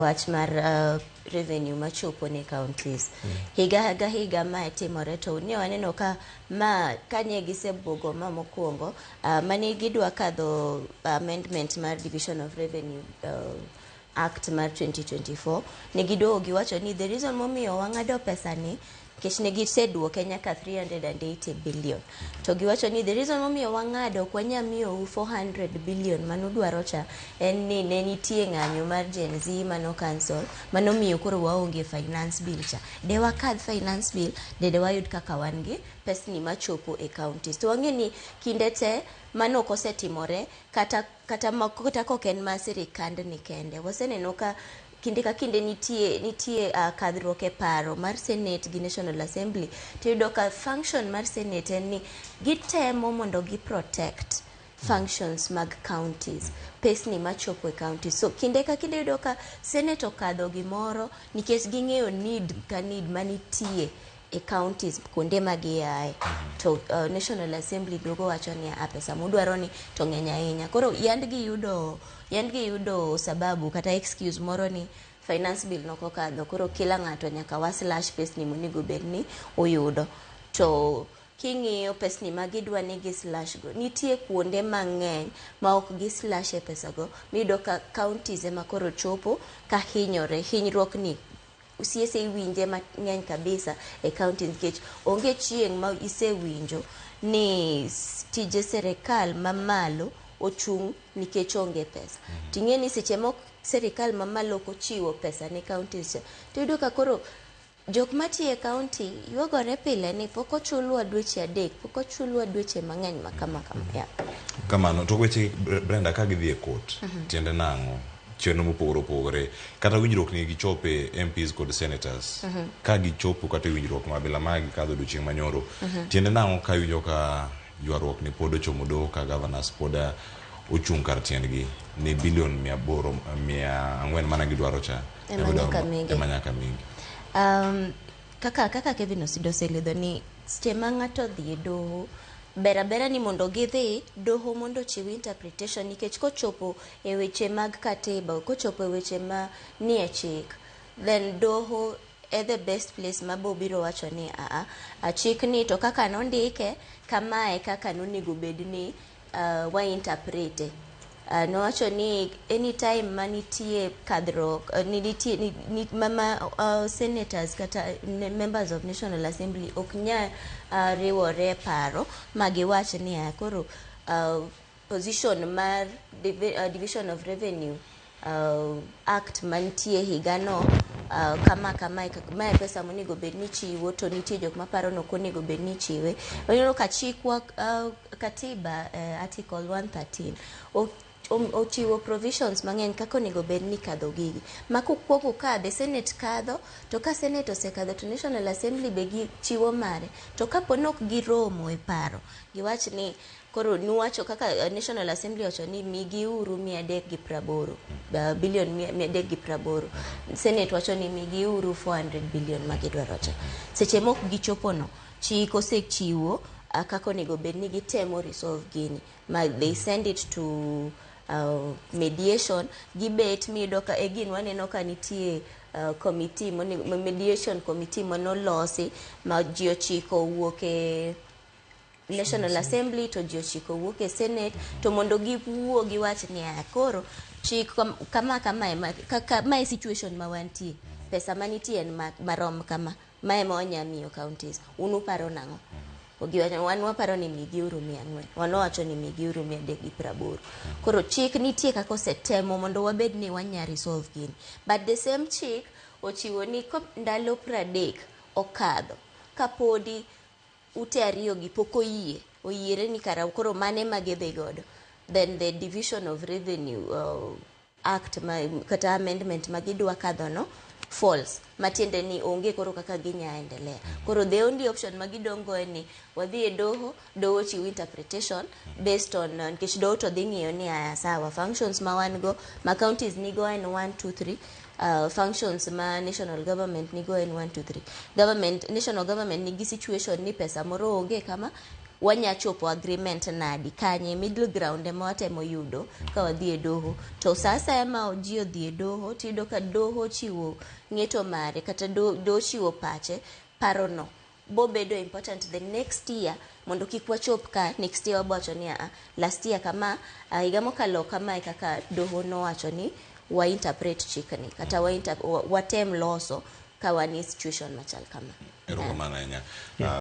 Wach mar revenue machopo ne counties. Higa ka higa mae timore to ne waneno ka ma kanye gisebugo ma mokwongo mane gidwa kadho amendment mar Division of Revenue Act mar 2024, ne giduogo giwacho ni the reason momiyo wang'ado pesa ni, nikech ne giseduoke nyaka 380 billion, to giwacho ni the reason momiyo wang'ado, ok wanyal miyou 400 billion manudwaro cha, en ni ne nitie ng'anyo mar Gen Z mano cancel, manomiyo koro waonge finance bill cha. De wakadh finance bill, de wayud kaka wan gi pesni machopo e counties. To wang'e ni kinde te mano ok osetimore, kata kok en ma sirikand ni kende. Waseneno ka kinde ka kinde nitie kadhruok e paro mar Senate gi National Assembly, tiyudo ka function mar Senate en ni gitemo mondo gi protect functions mag counties, pesni machopo e counties. So kinde ka kinde iyudo ka Senate okadho gimoro nikech ging'eyo need ka need manitie e counties kuonde ma giaye, to National Assembly duogo wacho ni a pesa mudwaro ni to ng'eny ahinya. Koro yand giyudo sababu kata excuse moro ni finance bill nokokadho, koro kila ng'ato nyaka wa slash pesni monego bed ni oyudo. To king'iyo pesni ma gidwa ni gi slash go, nitie kuonde mang'eny ma ok gi slash e pesago, miyudo ka counties ema koro chopo ka hinyore. Hinyruok ni siese iwinje mang'eny kabisa e county, nikech onge chieng' ma isewinjo ni tije sirikal mamalo ochung' nikech onge pesa. Ting'e ni seche moko sirikal mamalo ok ochiwo pesa ne counties cha, tiyudo ka koro jok matiyo e county ywagore pile ni pok ochulwa dweche 3, pok ochulwa dweche mang'eny ma kama kama, yeah. Kamano to weche, Brenda, ka gidhi e court, tiende nang'o? Chenro mopogore opogore kata winjruok ni gichope MPs kod senators, ka gichopo kata e winjruok mabila ma gikadho odiochieng' manyoro, tiende nang'o ka iwinjo ka ywaruok ni pod ochomo doho, ka governors pod ochung' kar tiendgi ni bilion 800 400 mana gidwaro cha ema nyaka migi. Ema nyaka migi. Kaka Kevin Osido oselidho ni seche ma ng'ato odhi e doho, ber abera ni mondo gidhi doho mondo ochiw interpretation, nikech kochopo e weche mag katiba, kochopo e weche ma nie chik, then doho e the best place ma bo biro wacho ni aa a chik ni to kaka nondike kamae, kaka nonego bed ni wa interprete. Nowacho ni anytime manitie kadhruok, ni nitie ni, ma senators kata members of National Assembly ok nyal riwore e paro ma giwach ni koro position mar Division of Revenue Act mantie higano kama kama mae pesa monego bed ni chiwo, to nitie jok maparo ni ok onego bed ni ichiwe. Ineno ka chikwa, katiba, article 113 ochiwo provisions mang'eny kaka onego bed ni ikadho gigi ma kokwongo kadhe Senate kadho, to ka Senate osekadho to National Assembly be gichiwo mare. To kapo ni ok giromo e paro, giwach ni koro nuwacho kaka National Assembly owacho ni migiuru 380, bilion 380, Senate wacho ni migiuru 400 billion ma gidwaro cha, seche mok gichopo no, chik osechiwo kaka onego bed ni gitemo resolve gini, ma they send it to mediation. Gibet miyudo ka again waneno ka nitie committee mediation committee manolosi ma ji 9 owuok e National Assembly to ji 9 wuok e Senate, to mondo giwuo giwach ni koro chik kama kama ema kaka mae situation ma wantie, pesa manitie en marom kama, mae ma wanya miyo counties, un uparo nang'o? Giwacho wan waparo ni migiuru 400, wan wawacho ni migiuru 380. Koro chik nitie kaka osetemo mondo wabed ni wanya resolve gini, but the same chik ochiwo ni ko ndalo 30 okadho kapodi ute ariyo gi pok oyie oyiere ni kara koro mane ma gidhi godo, then the Division of Revenue Act ma, kata amendment ma gidwa kadho no falls, matiende ni onge koro kaka ginya endelea. Koro the only option ma gidong' go en ni wadhi e doho, doho chiwo interpretation based on nikech doho to dhi ng'iyo ni aya sawa, functions ma wan go ma counties nigo en 1 2 3, functions ma national government nigo en 1 2 3, government national government nigi situation ni pesa moro onge kama. wanya chopo agreement nadi kanye middle ground ema watemo yudo ka wadhi e doho to sa asaya ma ji odhi e doho tiyudo ka doho chiwo ng'eto mare kata doho chiwo pache parono bobedo important the next year mondo kik wachop ka next year wabowacho ni aa last year kama higa mokalo kama e kaka doho nowacho ni wa interpret chikni kata wa watem loso ka wan e situation machal kama. Erokamano ahinya.